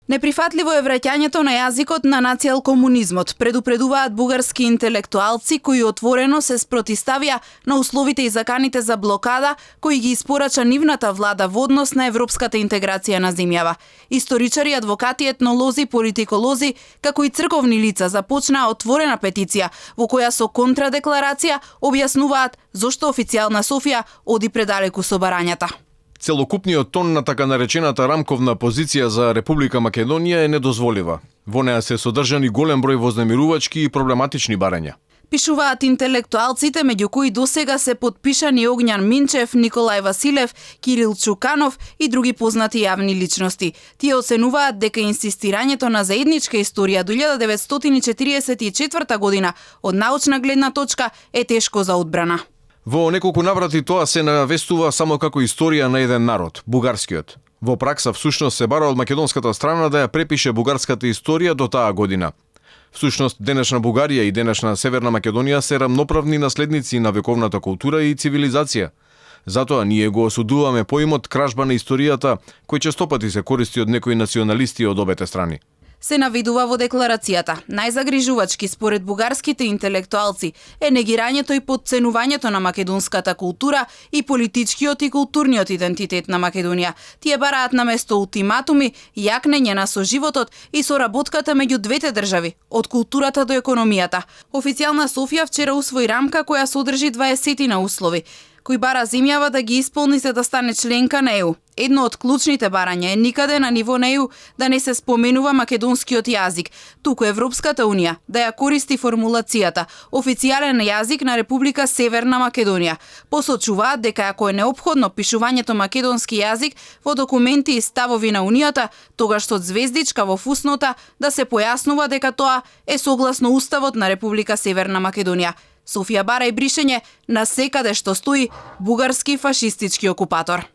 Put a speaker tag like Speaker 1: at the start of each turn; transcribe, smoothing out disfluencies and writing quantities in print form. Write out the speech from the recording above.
Speaker 1: Неприфатливо е враќањето на јазикот на национал-комунизмот, предупредуваат бугарски интелектуалци кои отворено се спротиставија на условите и заканите за блокада кои ги испорача нивната влада во однос на европската интеграција на земјава. Историчари, адвокати, етнолози, политиколози, како и црковни лица започнаа отворена петиција во која со контрадекларација објаснуваат зошто официјална Софија оди предалеку со барањата.
Speaker 2: Целокупниот тон на така наречената рамковна позиција за Република Македонија е недозволива. Во неа се содржани голем број вознемирувачки и проблематични барања.
Speaker 1: Пишуваат интелектуалците, меѓу кои досега се подпишани Огњан Минчев, Николај Василев, Кирил Чуканов и други познати јавни личности. Тие оценуваат дека инсистирањето на заедничка историја до 1944 година од научна гледна точка е тешко за одбрана.
Speaker 2: Во неколку наврати тоа се навестува само како историја на еден народ, бугарскиот. Во пракса всушност се бара од македонската страна да ја препише бугарската историја до таа година. Всушност, денешна Бугарија и денешна Северна Македонија се рамноправни наследници на вековната култура и цивилизација. Затоа ние го осудуваме поимот кражба на историјата, кој честопати се користи од некои националисти од обете страни.
Speaker 1: Се наведува во декларацијата. Најзагрижувачки според бугарските интелектуалци е негирањето и подценувањето на македонската култура и политичкиот и културниот идентитет на Македонија. Тие бараат на место ултиматуми, јакнење на соживотот и соработката меѓу двете држави, од културата до економијата. Официјална Софија вчера усвои рамка која содржи 20 услови, кој бара земјава да ги исполни за да стане членка на ЕУ. Едно од клучните барања е никаде на ниво на ЕУ да не се споменува македонскиот јазик, туку Европската Унија да ја користи формулацијата официјален јазик на Република Северна Македонија. Посочуваат дека ако е неопходно пишувањето македонски јазик во документи и ставови на Унијата, тогаш со звездичка во фуснота да се појаснува дека тоа е согласно Уставот на Република Северна Македонија. Софија бара и бришење на секаде што стои бугарски фашистички окупатор.